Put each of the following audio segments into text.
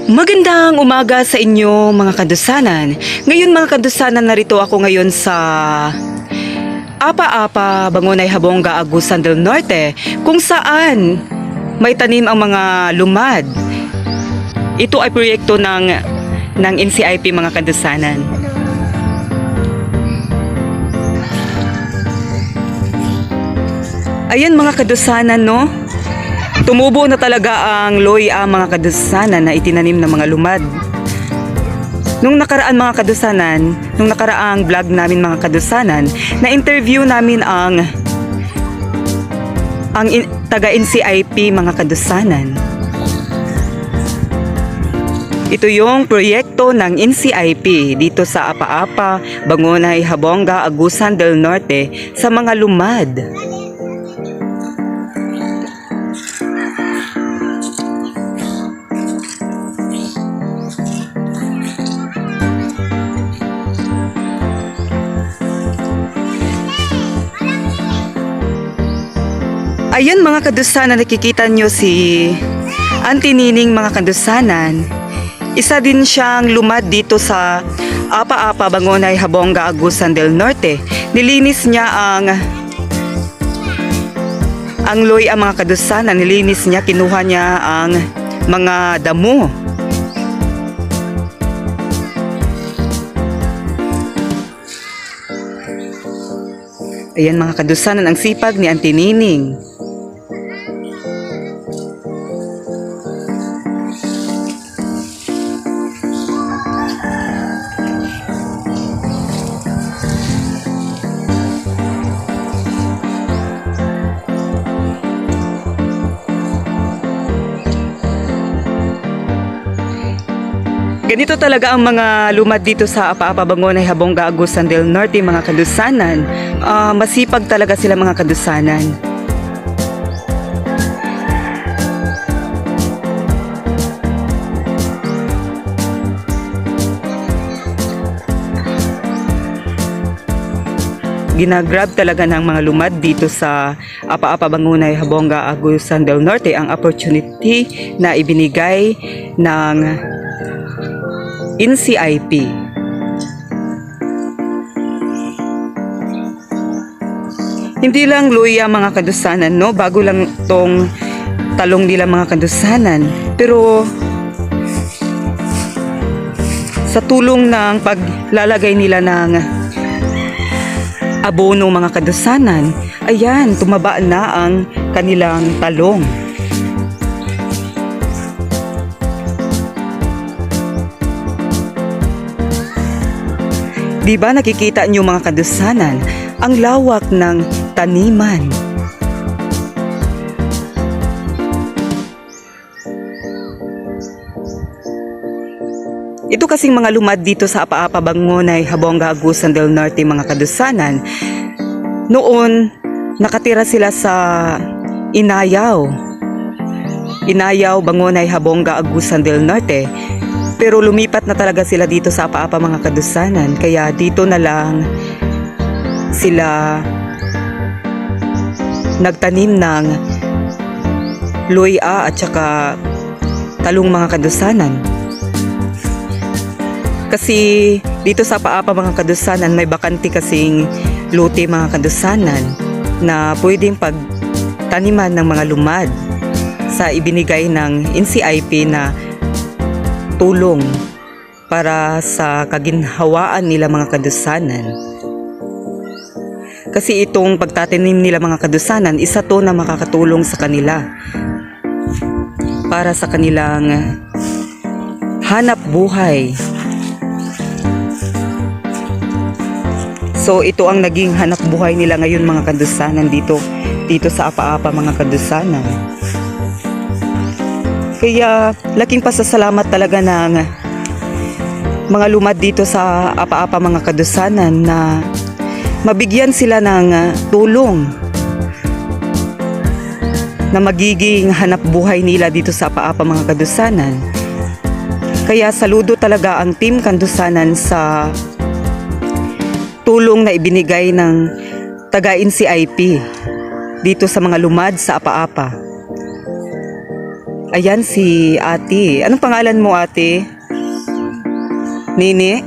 Magandang umaga sa inyo, mga kadusanan. Ngayon, mga kadusanan, narito ako ngayon sa Apa-Apa, Bangunay, Habonga, Agusan del Norte, kung saan may tanim ang mga lumad. Ito ay proyekto ng NCIP, mga kadusanan. Ayan, mga kadusanan, no? Tumubo na talaga ang loy-a, mga kadusanan, na itinanim ng mga lumad. Nung nakaraan, mga kadusanan, nung nakaraang vlog namin, mga kadusanan, na-interview namin ang taga NCIP, mga kadusanan. Ito yung proyekto ng NCIP dito sa Apa-Apa, Bangunay, Habonga, Agusan del Norte sa mga lumad. Ayan, mga kadusanan, nakikita nyo si Auntie Nining, mga kadusanan. Isa din siyang lumad dito sa Apa-Apa, Bangonay, Habonga, Agusan del Norte. Nilinis niya ang loy ang mga kadusanan, nilinis niya, kinuha niya ang mga damo. Ayan, mga kadusanan, ang sipag ni Auntie Nining. Ganito talaga ang mga lumad dito sa Apa-Apa, Bangonay, Habonga, Agusan del Norte, mga kadusanan. Ah, masipag talaga sila, mga kadusanan. Ginagrab talaga ng mga lumad dito sa Apa-Apa, Bangunay, Habonga, Agusan del Norte ang opportunity na ibinigay ng NCIP. Hindi lang luya, mga kadusanan, no? Bago lang tong talong nila, mga kadusanan. Pero sa tulong ng paglalagay nila ng abono, mga kadusanan, ayan, tumaba na ang kanilang talong. Di ba nakikita niyo, mga kadusanan, ang lawak ng taniman? Ito kasing mga lumad dito sa Apa-Apa, Bangunay, Habonga, Agusan del Norte, mga kadusanan. Noon, nakatira sila sa Inayaw. Inayaw, Bangunay, Habonga, Agusan del Norte. Pero lumipat na talaga sila dito sa Apa-Apa, mga kadusanan. Kaya dito na lang sila nagtanim ng luya at saka talong, mga kadusanan. Kasi dito sa Paapa, mga kadusanan, may bakante kasing lote, mga kadusanan, na pwedeng pagtaniman ng mga lumad sa ibinigay ng NCIP na tulong para sa kaginhawaan nila, mga kadusanan. Kasi itong pagtatanim nila, mga kadusanan, isa to na makakatulong sa kanila para sa kanilang hanap buhay. So ito ang naging hanap buhay nila ngayon, mga kadusanan, dito dito sa Apa-Apa, mga kadusanan. Kaya laking pasasalamat talaga ng mga lumad dito sa Apa-Apa, mga kadusanan, na mabigyan sila ng tulong na magiging hanap buhay nila dito sa Apa-Apa, mga kadusanan. Kaya saludo talaga ang Team Kandusanan sa tulong na ibinigay ng taga NCIP dito sa mga lumad sa Apa-Apa. Ayan si Ate. Anong pangalan mo, Ate? Nini?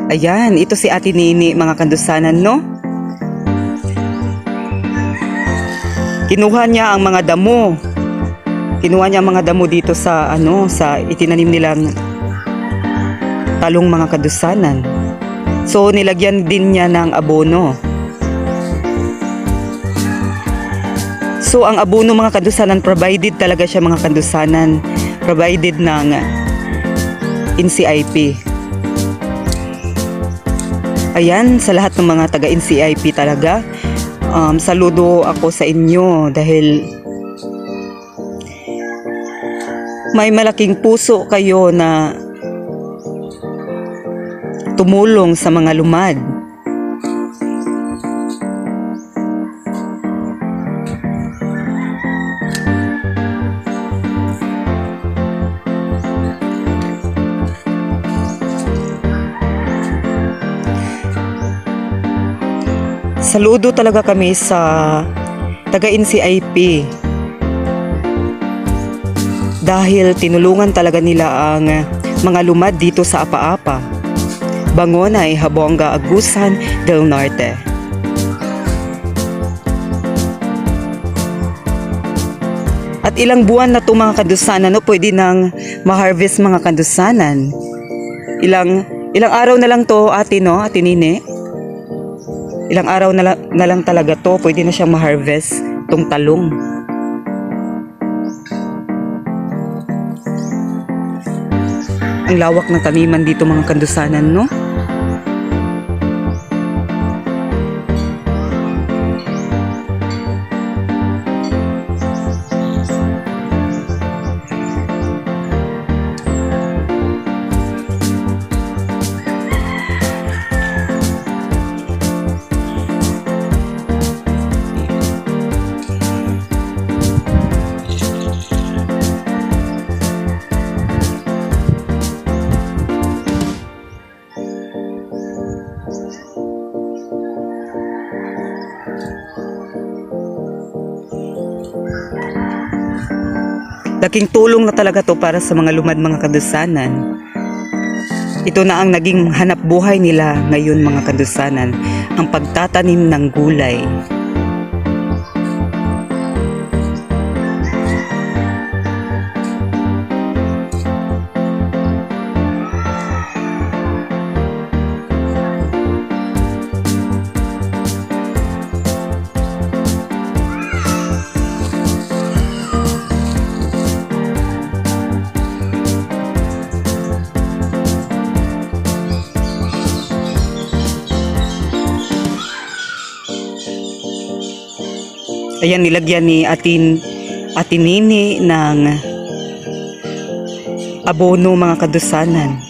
Ayan, ito si Ate Nini, mga kandusanan, no? Kinuha niya ang mga damo. Kinuha niya ang mga damo dito sa ano, sa itinanim nilang talong, mga kadusanan. So nilagyan din niya ng abono. So ang abono, mga kadusanan, provided talaga siya, mga kadusanan, provided ng NCIP. Ayan, sa lahat ng mga taga NCIP talaga, saludo ako sa inyo dahil may malaking puso kayo na tumulong sa mga lumad. Saludo talaga kami sa taga NCIP dahil tinulungan talaga nila ang mga lumad dito sa Apa-Apa, Bangonay, Habonga, Agusan del Norte. At ilang buwan na to, mga kadusanan, no, pwede nang ma-harvest, mga kadusanan. Ilang ilang araw na lang to, Ate, no, Ate Nini. Ilang araw na lang talaga to, pwede na siyang ma-harvest tong talong. Ang lawak ng taniman dito, mga kandusanan, no? Laking tulong na talaga to para sa mga lumad, mga kadusanan. Ito na ang naging hanap buhay nila ngayon, mga kadusanan, ang pagtatanim ng gulay. Ayan, nilagyan ni Atin Nini ng abono, mga kadusanan.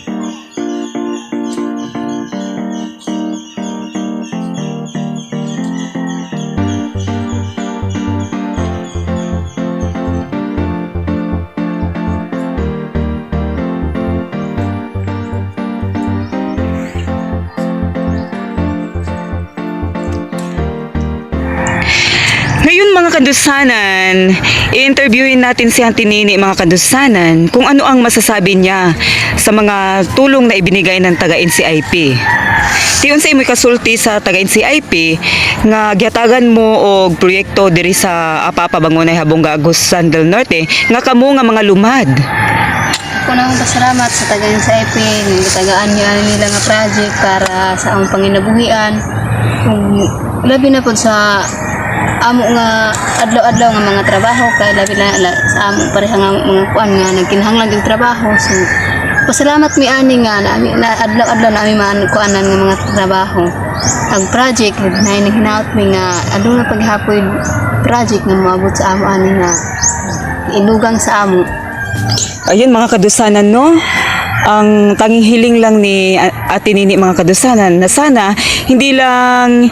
Ngayon, mga kadusanan, i-interviewin natin si Auntie Nini, mga kadusanan, kung ano ang masasabi niya sa mga tulong na ibinigay ng taga NCIP. Ti unsa imoy kasulti sa taga NCIP nga gihatagan mo og proyekto diri sa Apapa, Bangonay, Habonga, Agusan del Norte nga kamo nga mga lumad? Ako na akong pasalamat sa taga sa IP, nga gitagaan niya nila nga project para sa among panginabuhian. Ug labi na pod sa amo nga adlaw-adlaw nga mga trabaho kay labi na sa amo pareha nga mga kuan nga nagkinahanglan og trabaho. So pasalamat mi ani nga na, na adlaw-adlaw na ami maan kuanan nga mga trabaho. Ang project na hinaut mi nga aduna paghapoy project nga moabot sa amo ani nga ilugang sa amo. Ayun, mga kadusanan, no? Ang tanging hiling lang ni Ate Nini, mga kadusanan, na sana hindi lang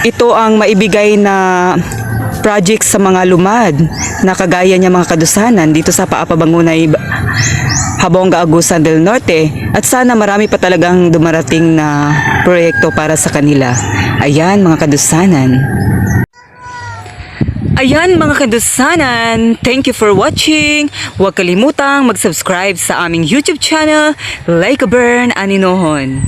ito ang maibigay na project sa mga lumad na kagaya niya, mga kadusanan, dito sa Paapabangunay, Habonga, Agusan del Norte at sana marami pa talagang dumarating na proyekto para sa kanila. Ayan, mga kadusanan. Ayan, mga kadusanan, thank you for watching. Huwag kalimutang mag-subscribe sa aming YouTube channel, Like a Burn Aninohon.